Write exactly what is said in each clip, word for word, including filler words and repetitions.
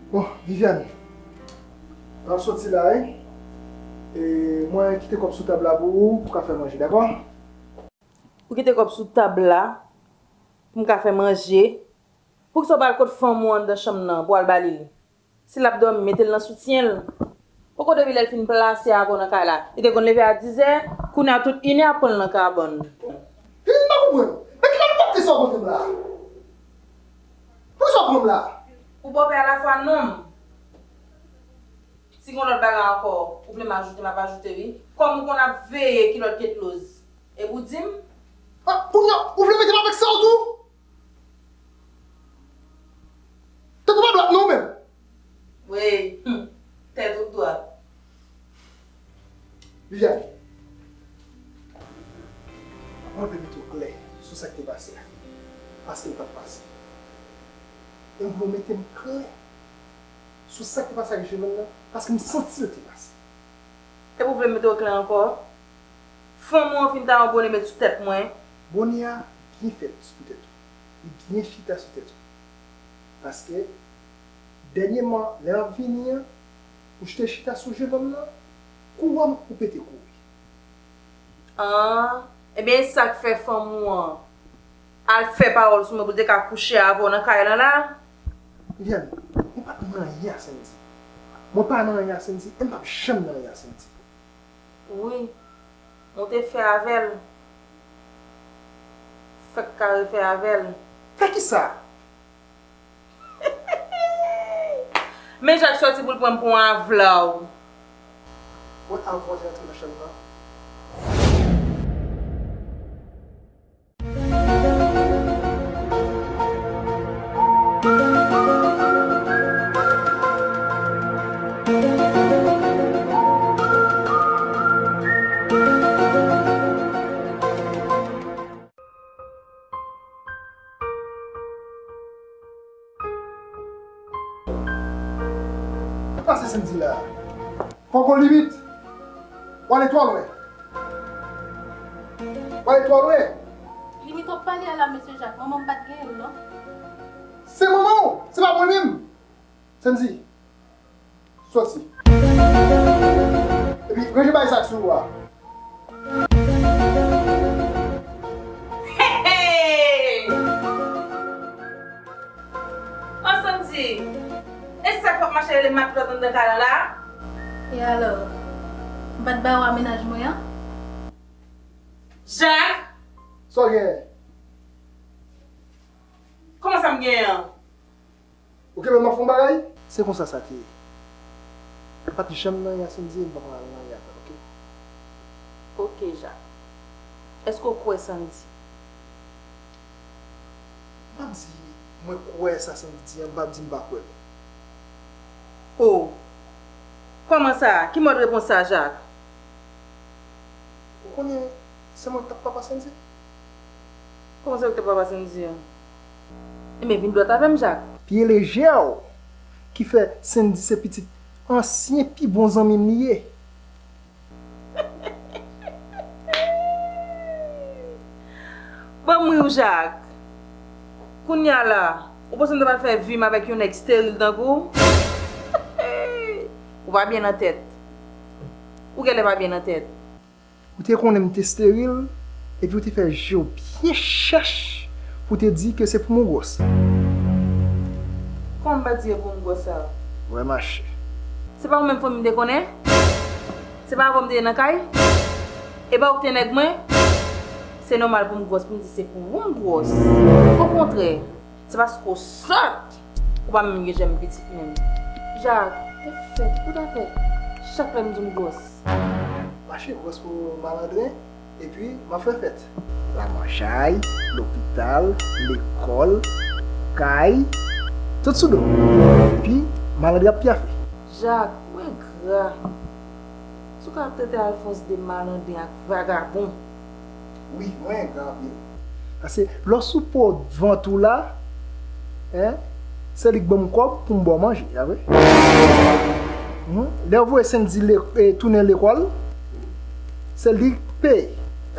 Bon, Viviane, m ap soti la, wi. E mwen kite kòb sou tab la pou ou, pou w ka fè manje, dakò? Ou kite kòb sou tab la pou m ka fè manje? Poukisa w pa al kot fanm ou anndan chanm nan pou w al ba li l? Si l ap dòmi, mete l nan soutyen l. Poko depi lè l fin plase avè w nan kay la. Li te konn leve a dizè, kounye a tout inè ap pran l nan kabann. Vini m pa konprann. Men ki kalite sa w pote m la a? Poukisa w pran m la a? Ou bòpè alafwa nonm. Si gen lòt bagay ankò, ou vle m ajoute, m ap ajoute wi. Kòm ou konn ap veye kilòt ketloz, epi w di m. Ah, kounye a, ou vle mete m avèk sa w tou? Tèt ou pa dwat non ou menm? Wi, hmm, tèt ou dwat. Viviane, mwen vle mete w klè sou sa k te pase a. Paske l pa t pase. E m vle w mete m klè sou sa k te pase ak jenòm nan, paske m santi l te pase. Epi w vle m mete w klè ankò? Fanm ou an fin ta yon bone met sou tèt mwen. Bone a byen fèt sou tèt ou. Li byen chita sou tèt ou. Paske, dènyèman, lè m ap vini an, ou te chita sou jenòm nan, kou wè m ou pete kouri. An, ebyen, e sa k fè fanm ou an al fè pawòl sou mwen pou l te ka kouche avè w nan kay lan la? Viviane, mwen pa t nan anyen a Sendy. Mwen pa nan anyen a Sendy, e m p ap janm nan anyen a Sendy. Wi, ou te fè avè l. Fèk ka refè avè l. Fè kisa? Men Jak sòti pou l pran m pou yon avlaw. Mwen, avan w te rantre nan chanm nan. Sa k pase Sendy la a? Fò gon limit. W ale twò lwen. W ale twò lwen. Limit w ap pale a la, mesye Jak, manman m pa t genyen l non. Se manman w, se pa mwen menm. Sendy, sòti. Epi ranje bagay sa k sou ou a. Hey, hey! An Sendy, e sa k ap mache rele matlòt anndan kay lan la? E alò, m pa t ba w a mennaj mwen an? Jak! Sa w genyen? Kòman sa m genyen an? Ou kenbe m ap fè yon bagay? Se konsa sa te ye. M pa t janm nan anyen a Sendy, e m pa pral nan anyen avè l, oke? Oke, Jak. Èske w kwè Sendy? M p ap di mwen kwè sa Sendy di an, m p ap di m pa kwè l. O! Kòman sa? Ki mòd repons sa, Jak? Ou konnen se mwen k t ap papa Sendy? Kòman se ou k te papa Sendy an? Enben, vin dwat avè m, Jak. Pye lejè w ki fè Sendy se pitit ansyen pi bon zanmi m li ye. Ban m ri w, Jak. Kounye a la, ou panse m ta pral fè vi m avèk yon nèg steril tankou w? Ou pa byen nan tèt. Ou genlè pa byen nan tèt. Ou te konnen m te steril, epi ou te fè je w byen chèch pou w te di ke se pou m ou gwòs. Kòman m pa di e pou m gwòs sa? Wè mache. Se pa ou menm fanmi m te konnen? Se pa avè w m te ye nan kay? E pa ou k te nèg mwen? Se nòmal pou m gwòs, pou m di se pou ou m gwòs. Okontrè, se paske w sòt, ou pa menm gen jèm pitit menm. Jak, te fèt, ou ta fèt. Chak lè m di w m gwòs. Mache gwòs pou malandren, epi m ap fè fèt. Lamanjay, lopital, lekòl, kay, tout sou do m. Epi malandren ap pyafe. Jak, ou engra. Si w ka ap trete Alphonse de malandren ak vagabon. Wi, mwen engra anpil. Paske lè w sou po vant ou la, en, se li k ban m kòb pou m ba w manje, pa vre? Lè w voye Sendy le, e, tounen lekòl, se li k peye,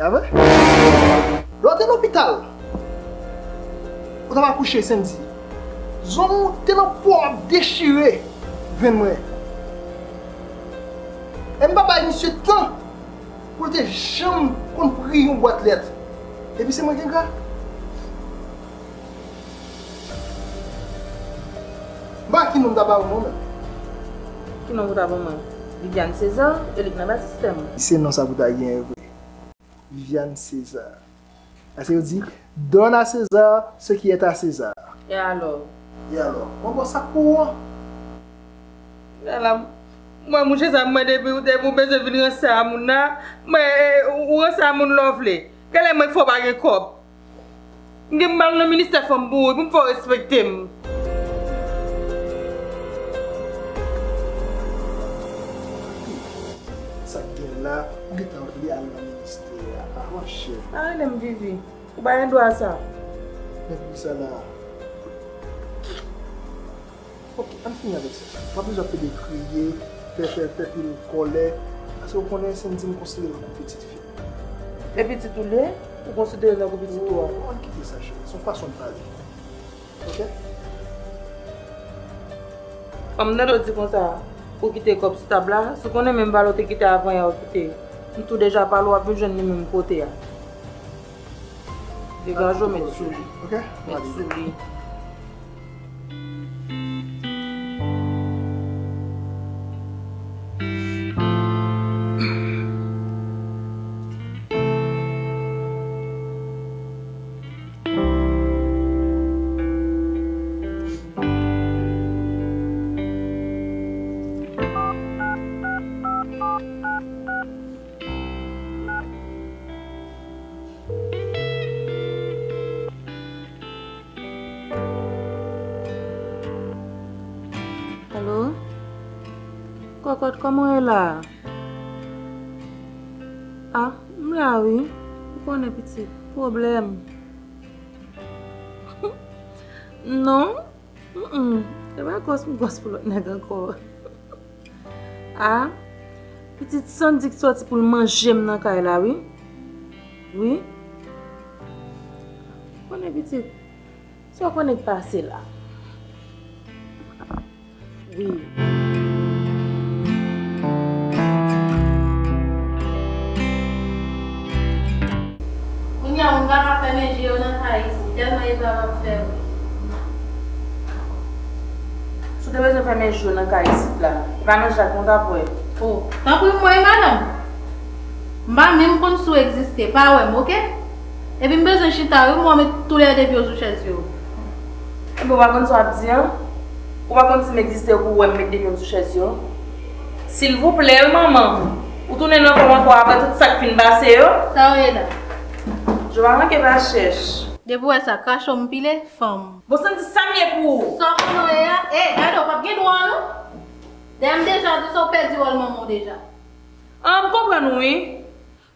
pa vre? Lè w te lopital, ou t ap akouche Sendy, Zong ou te nan po ap dechire venn mwen. E m pa bay misye tan pou l te janm konn pri yon bwat lèt. Epi se mwen ki engra. M pa ki non m ta ba ou non menm. Ki non ou ta ban mwen? Viviane César, e li k nan ba sistèm. Se non sa pou ta genyen vre. Viviane César. Paske yo di, donne à César ce qui est à César. E alò? E alò? Mwen bon sa k pou ou an? Ala, mwen mouche sa mwen depi ou depi ou bezwen vin ranse a moun nan, mwen e, ou ranse a moun lè w vle. Genlè mwen k fè w pa gen kòb. M gen m al nan ministè fanm pou ou, pou m fè w respekte m. Sa k gen la, ou gentan vle al nan ministè a. Ah, monchè. Pa rele m Vivi. Ou pa gen dwa sa. Men poukisa la? Ok, ann fini avèk sa. Pa bezwen ap pede kriye, fè, fè, fè pil kòlè. Paske ou konnen, Sendy m konsidere l tankou pitit fi. E pitit ou l ye? Ou konsidere l tankou pitit ou a? Oh, ann kite sa, cheri. Se yon fason de pale. Ok? Fanm nan dwe di konsa, ou kite kòb sou tab la, si w konnen menm valè w te kite avan yè ou kite. M tou deja pale w ap vin jwenn li menm kote a. Degaje w, met sou li. Ok? Met sou li. Alo? Kòkòt, kòman w ye la a? Ah, m la wi. Ou konnen pitit, pwoblèm. Non. Mm, mm. Se pa gòs m gòs pou lòt nèg ankò. Ah, pitit Sandy k sòti pou l manje m nan kay la, wi. Wi. Konnen pitit, sa w konnen k pase la. Wi. Kounye a, moun pa ka fèmen je yo nan kay isit, tèlman epa p ap fè bri. Si w te bezwen fèmen je w nan kay isit la, e pa nan jak nou t ap wè. O, tanpri mwen wi, madanm. M pa menm konn si w egziste, pa wè m, oke? Epi m bezwen chita wi, m wè w met toulède pye w sou chèz yo. Ebyen, ou pa konn sa w ap di an? Ou pa konn si m egziste pou w wè m met de pye m sou chèz yo? Silvouplè wi, manman. Ou tounen nan kò m ankò apre tout sa k fin pase yo? Sa w ye la? Je pa manke pa chèch. Depi w wè sa, krache w m pile, fanm. Bon, Sandy, sa m ye pou ou? Sa w konnen w ye a? E, gade, w p ap gen dwa non. Dèyè m deja di sa, w pèdi wòl manman w deja. An, m konprann ou wi.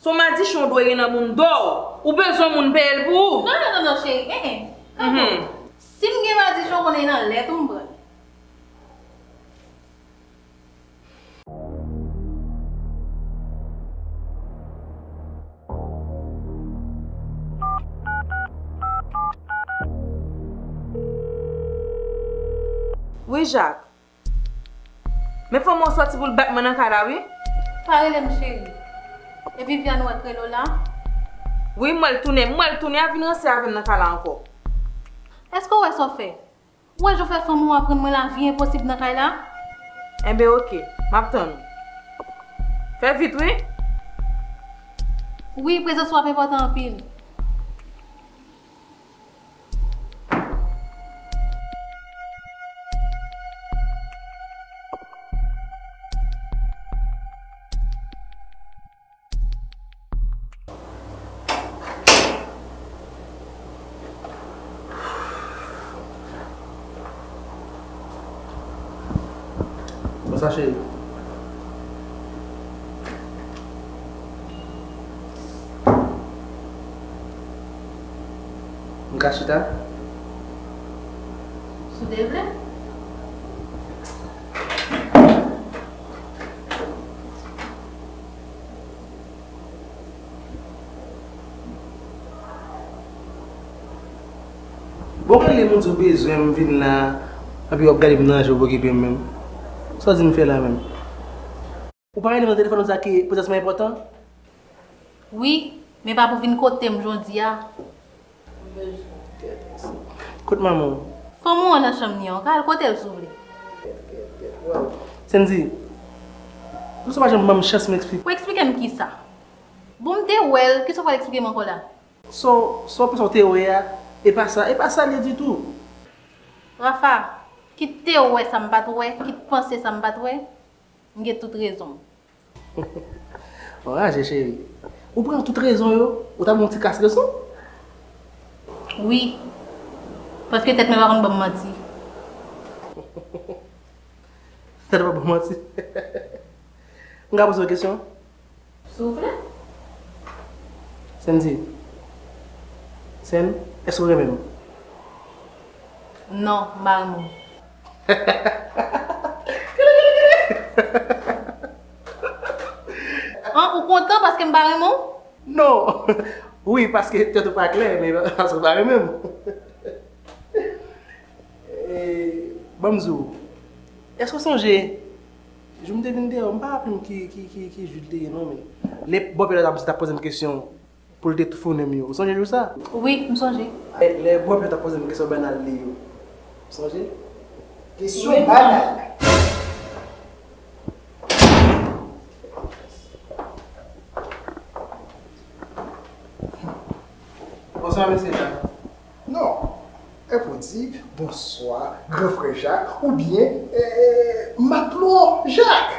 Se yon madichon w dwe gen nan bouda w. Ou bezwen moun peye l pou ou. Non, non, non, non, cheri. En, en. Tanpri. Si m gen madichon, w konnen e nan lèt ou m pran l. Wi, Jak. Men fanm ou an sòti pou l bat mwen nan kay la, wi. Pa rele m cheri. E Viviane ou wè k rele w la? Wi, m wè l tounen, m wè l tounen, ap vin ranse avè m nan kay la ankò. Èske w wè sa w fè? Ou wè jan w fè fanm ou an ap rann mwen lavi enposib nan kay la? Enben, oke, m ap tann ou. Fè vit, wi. Wi, prezans ou ap enpòtan anpil. Konsa, cheri. M ka chita? Si w te vle. Ou rele m, ou di w bezwen m vin la, epi w ap gade m nan je, w okipe m menm. Sa w di m fè la menm? Ou pa rele m nan telefòn, ou di sa ke prezans mwen enpòtan? Wi, men pa pou vin kote m jodi a. Kot manman w? Fanm ou an nan chanm li an, ou ka al kote l si w vle. Sendy, ou sa pa janm ban m chans m eksplike. Ou eksplike m kisa? Bon, m te wè l, kisa w pral eksplike m ankò la? So, so, sa w te wè a, e pa sa, e pa sa l ye ditou. Rafa, kit te wè sa m pa t wè, kit panse sa m pa t wè, m gen tout rezon m. Anraje, cheri. Ou pran tout rezon yo, ou ta ban yon ti kas leson? Wi. Paske tèt mwen pa konn ban m manti. Tèt ou pa ban w manti. M ka poze w kesyon? Si w vle. Sendy. Sen, èske w renmen m? Non, m pa renmen w. An, ou kontan paske m pa renmen w? Non. Wi, paske tèt ou pa klè, men paske w pa renmen m. E, ban m di w, èske w sonje jou m te vin deyò, m pa raple m ki, ki, ki, ki jou l te ye non, men lè bòpè la t ap, t ap poze m kesyon pou l te toufounen m yo, ou sonje jou sa? Wi, m sonje. Lè, lè bòpè t ap poze m kesyon banal li yo, ou sonje? Kesyon banal. Bonswa, mesye Jacques. Non. E pou di, bonswa, gran frè Jak, oubyen, eh, matlo Jak.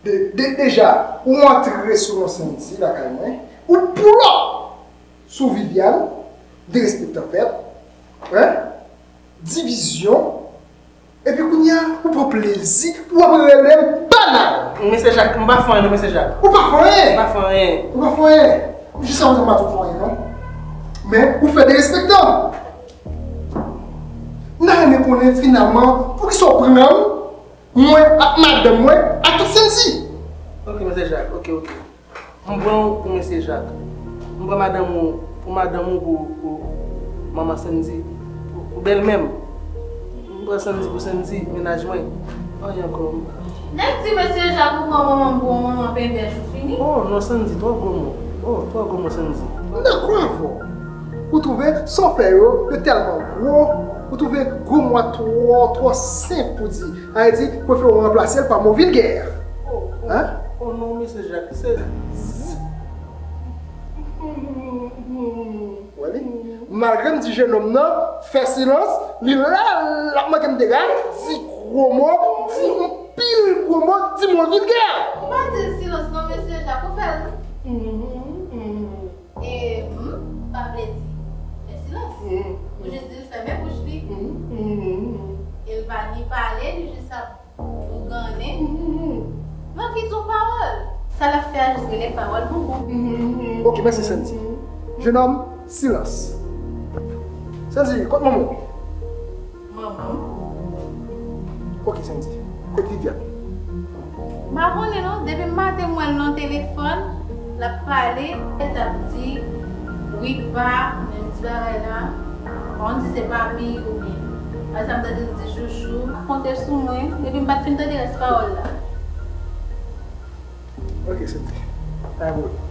De, de, deja, ou antre sou non Sendy lakay mwen, ou pull up sou Viviane, derespektan fèt, hein? Divizyon, epi kounye a, ou pran plezi, ou ap rele m banal. Mesye Jak, m pa fè anyen non, mesye Jak. Ou pa fè anyen? M pa fè anyen. Ou pa fè anyen. Jis sa ou di m pa tou fè anyen non. Men, ou fè derespektan. M ta renmen konnen finalman, poukisa w pran m, mwen ak madanm mwen, ak tout Sendy? Ok, mesye Jak, ok, ok. M pran w pou mesye Jak. M pran madanm ou pou madanm ou, pou, pou manman Sendy, pou, pou bèlmè m. M pran Sendy pou Sendy, mennaj mwen. Anyen ankò. Nèg di mesye Jak ou pran manman m pou yon manman penbèch ou fini. Oh non, Sendy, twò gwo mo. Oh, twò gwo mo, Sendy. M dakò avè w. Ou twouve sa w fè yo, yo tèlman gwo, ou twouve gwo mo a twò, twò senp pou di. Sa vle di, prefere w ranplase l pa mo vilgè. Oh, oh, hein? Oh non, mesye Jak, se z-, w wè li? Malgre m di jenòm nan fè silans, li la, l ap manke m dega, di gwo mo, di yon pil gwo mo, di mo vilgè. Ou pa di l silans non, mesye Jak, ou fè l. E m pa vle di fè silans. Ou jis di l fèmen bouch li. E l pa ni pale, li jis ap bougannen. Nan ki di w pawòl? Sa l ap fè a jis rele pawòl boubou. Ok, mèsi, Sendy. Jenòm, silans. Sendy, kot manman w? Manman m? Ok, Sendy. Kot Viviane? M pa konnen non, depi maten m wè l nan telefòn, l ap pale, l t ap di wi pa, menm ti bagay la, pa konn si se papi oubyen pa sa m tande l di chouchou, ap konte sou mwen, epi m pa t fin tande rès pawòl la. Ok, Sendy. Pa gen pwoblèm.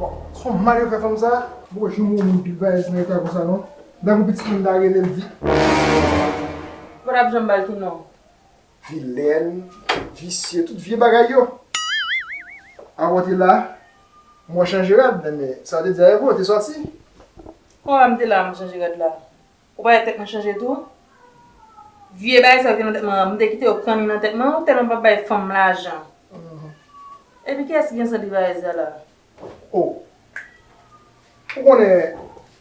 Bon, se yon mal yo fè fanm sa, m poko janm wè yon moun pi vayè nan eta konsa non. Nan yon pitit moun ta rele l vi. Ou pa t ap janm ba l tou non. Vilèn, visye, tout vye bagay yo. Avan w te la, mwen chanje rad, men sa w te di a e vre, w te sòti. Kòman m te la, mwen chanje rad la? Ou pa wè tèt mwen chanje tou? Vye bagay sa yo te nan tèt mwen an, m te kite yo kanni nan tèt mwen an, tèlman m pa bay fanm lajan. Epi kiyès ki gen sandi bagay sa la? Oh. Ou konnen,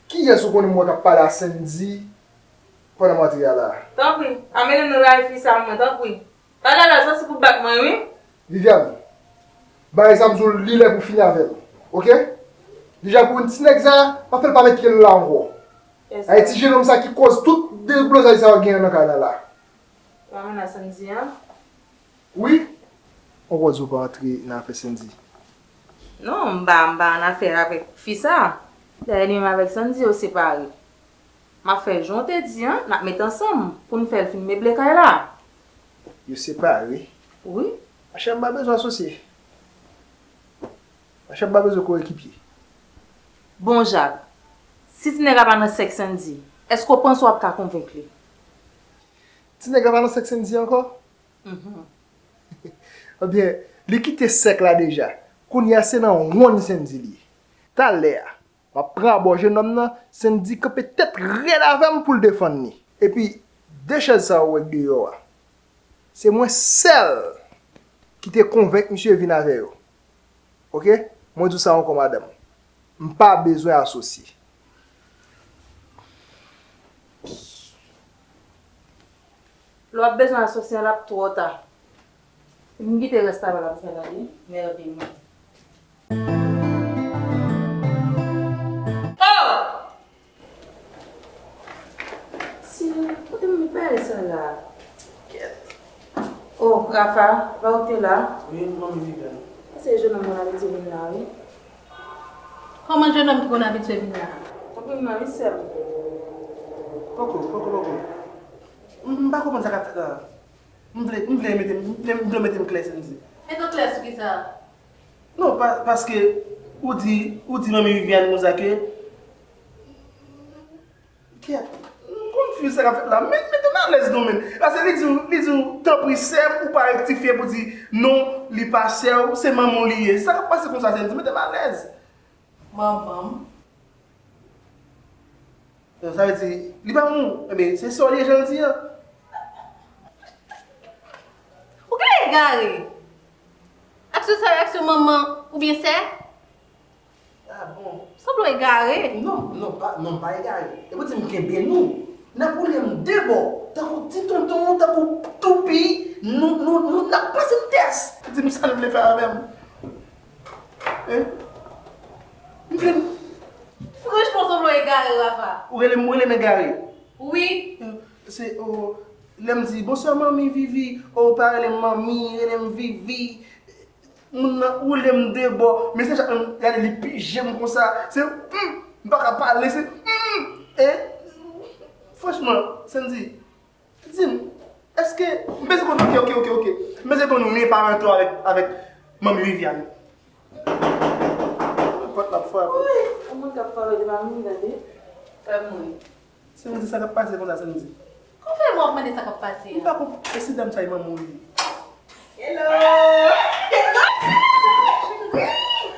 kiyès ou konnen m wè k ap pale a Sendy pandan m antre a la? Tanpri, pa mele m nan bagay fi sa mwen, tanpri. Talè la, sòti pou bat mwen, wi. Viviane, bagay sa m di w, li lè pou fini avè l, oke? Deja pou ti nèg sa, pa fè l pa met pye l la ankò. Ay ti jenòm sa ki koz tout deblozay sa yo genyen nan kay la la. Ou pa mennen Sendy an? Wi. Ou kwè di w pa antre nan afè Sendy? Non, m pa, m pa annafè avèk fi sa. Dayè li menm avèk Sendy yo separe. M ap fè jan w te di an, n ap met ansanm pou n fè l fin meble kay la. Yo separe? Wi. Machè, m pa bezwen asosye. Machè, m pa bezwen korekipye. Bon, Jak, si ti nèg la pa nan sèk Sendy, èske w panse w ap ka konvenk li? Ti nèg la pa nan sèk Sendy ankò? Mhm. Ebyen, li kite sèk la deja. Kounye a se nan wonn Sendy li ye. Talè a, m ap pran abò jennonm nan, Sendy kanpe tèt rèd avè m pou l defann li. Epi, de chèz sa ou wè k deyò a, se mwen sèl ki te konvenk misye vin avè yo. Oke? Mwen di w sa ankò, madanm. M pa bezwen asosye. Lè w ap bezwen asosye an, l ap twò ta. M kite rès travay la pou fè tande. Mède mwen. Oh! Si, kote m met bagay sa la? Kèt. Oh, Rafa, pa ou te la? Wi, manmi Viviane. Se jennonm mwen abitye vin la, wi. Kòman jennonm ki konn abitye vin la? Tanpri, manmi, sè m. Poko, poko, poko. M, m pa konprann sa k ap fèt la. M vle, m vle mete, m vle, m vle mete m klè, Sendy. Mete w klè sou kisa? Non, pa, paske ou di, ou di manmi Viviane konsa ke, kèt, m confuse sa k ap fèt la. Men, mete m alèz non, men. Paske li di w, li di w, tanpri sè m, ou pa rektifye pou di non, li pa sè w, se manman w li ye. Sa k ap pase konsa, Sendy, mete m alèz. Manman m. Sa vle di, li pa moun. Ebyen, se sè w li ye, jan l di an. Ou genlè egare. Aksyon sa yo, aksyon manman oubyen sè? Ah bon? Sanble w egare. Non, non, pa, non, m pa egare. E pou di m kenbe nou. N ap woule m de bò. Tankou ti tonton, tankou toupi. Nou, nou, nou, n ap pase m tès. Di m sa l vle fè avè m. Hein? M vle m Franchman, w sanble w egare, Rafa. Ou rele m, ou rele m egare? Wi. Se, oh, lè m di, "Bonswa, manmi Vivi." Oh, ou pa rele m manmi, rele m Vivi. Moun nan woule m de bò. Men se chak lè m gade li pije m konsa. Se, hmm, m pa ka pale, se, hmm, eh. Franchman, Sendy, di m, èske, m bezwen konn, oke, oke, oke, oke. M bezwen konn lyen parantal avèk, avèk manmi Viviane. Pòt la ap frape. Wi, yon moun k ap frape devan nou, gade. Frè mwen. Sendy, sa k ap pase konsa, Sendy? Kòman fè mwen ap mande sa k ap pase a? M pa konprann. E si dam sa e manman w ye? Hello!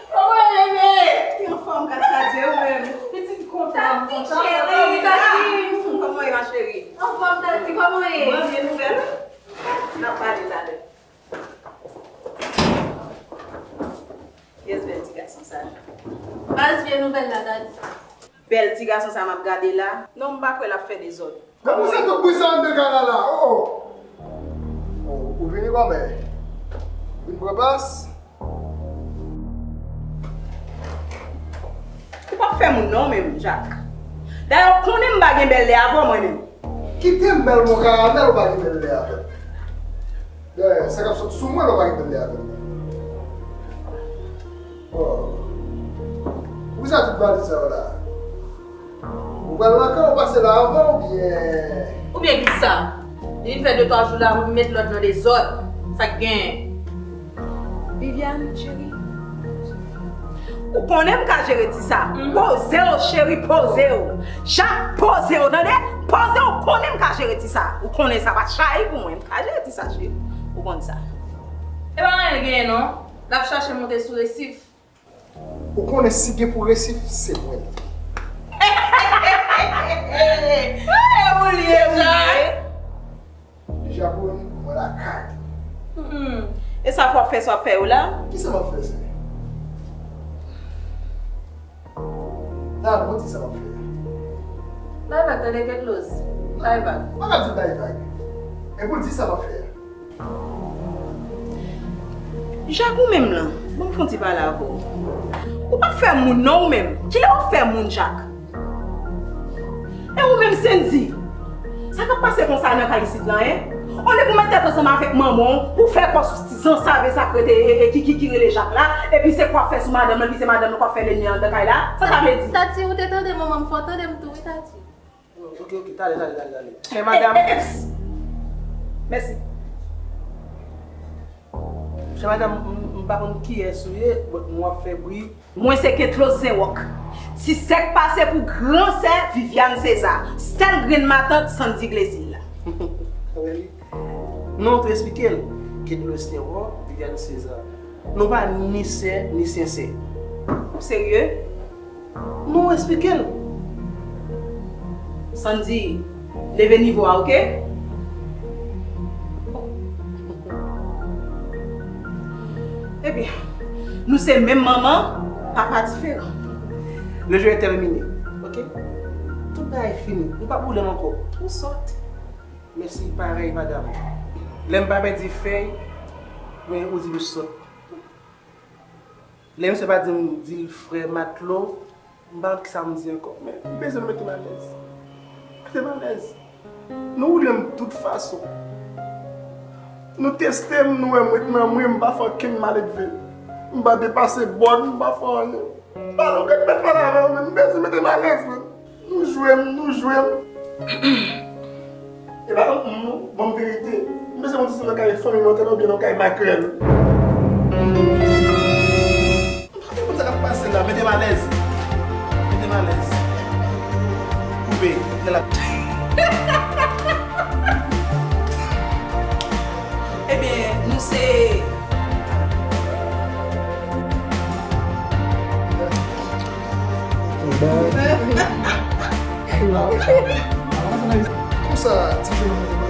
Kòman w ye, bebe? Ki anfòm, gras a Dye, ou menm? Pitit, m kontan, m kontan. Tati, cheri, Tati. Kòman w ye, ma chérie? Anfòm, Tati, kòman w ye? Mwen byen, nouvèl? N ap pale talè. Yes, bèl ti gason sa. Baz, vye nouvèl la, Tati. Bèl ti gason sa m ap gade la. Non, m pa kwè l ap fè dezòd. Gad pou sa tout bri sa anndan kay la la. Oh, oh. Oh, ou vini kòmè? Vin pran plas? Ou p ap fè moun non, menm, Jak. Dayè, ou konnen m pa gen bèl lè avè w, mwen menm. Kite m bèl, mon karamèl, ou pa gen bèl lè avè m. Dayè, sa k ap sot sou mwen la, ou pa gen bèl lè avè m. Oh. Poukisa tout valiz sa yo la? Ou pral nan kay ou pase la avan oubyen? Oubyen kisa? Li vin fè de twa jou la, ou met lòd nan dezòd. Sa k genyen? Viviane, cheri. Ou konnen m ka jere ti sa. Mhm. Poze w, cheri, poze w. Jak, poze w, tande? Poze w, ou konnen m ka jere ti sa. Ou konnen sa pa chayi pou mwen. M ka jere ti sa, cheri. Ou konn sa. E pa anyen l genyen non. L ap chache monte sou resif. Ou konnen si gen pou resif, se mwen li ye. E pou li ye, Jacques. Deja pou mwen lakay. Hmm. E sa w ap fè, sa w ap fè yo la? Kisa m ap fè, sè? Nan, bon, di sa m ap fè. Bay vag, tande, Kèt Loz. Bay vag. Ou pa ka di bay vag. E pou l di sa m ap fè. Jak, ou menm lan, ban m fè yon ti pale avè w. Ou p ap fè moun non, ou menm. Kilè w ap fè moun, Jak? E ou menm, Sendy? Sa k ap pase konsa nan kay isit lan, en? Olye pou mete tèt ansanm avèk manman w, pou fè kò sou ti zanzave sa k rete, e, e, ki, ki, ki rele Jak la, epi se kwa w ap fè sou madanm lan, epi se madanm lan kwa w ap fè lènmi anndan kay la? Sa sa vle di? Tati, ou te tande manman m, fò w tande m tou, wi, Tati. Ok, ok, talè, talè, talè, talè. Chè madanm. Mèsi. Chè madanm, m pa konn kiyès ou ye, but m wè w ap fè bri. Mwen se Ketlo Zenwòk. Ti sèk pase pou gran sè Viviane César. Sèl grenn matant Sandy Glezil la. Wè li. Non, ou tou esplike l. Ketlo Zenwòk, Viviane César. Nou pa ni sè, ni sensè. Ou serye? Non, ou esplike l. Sandy, leve nivo a, oke? Ebyen, nou se menm manman, papa diferan. Le jeu est terminé, oke? Tout bagay fini. Nou p ap boule m ankò. Ou sòt. Mèsi, parèy, madanm. Lè m pa pèdi fèy, men ou di m sòt. Lè misye pa di m, di l frè matlo, m pa konn kisa m di ankò, men m bezwen nou mete m alèz. Mete m alèz. Nou woule m tout fason. Nou teste m, nou wè m ret nan mwen, m pa fè okenn maledve. M pa depase bòn, m pa fè anyen. Pale, ou ret mèt pale avè w, men m bezwen mete m alèz, men. Nou jwe m, nou jwe m. E pa tankou m non, ban m verite. M bezwen konn si se nan kay fanmi m antre oubyen nan kay makrèl. M pa konn sa k ap pase la, mete m alèz. Mete m alèz. Koupe, lè l ap. Ebyen, nou se Konsa, ti jèn nan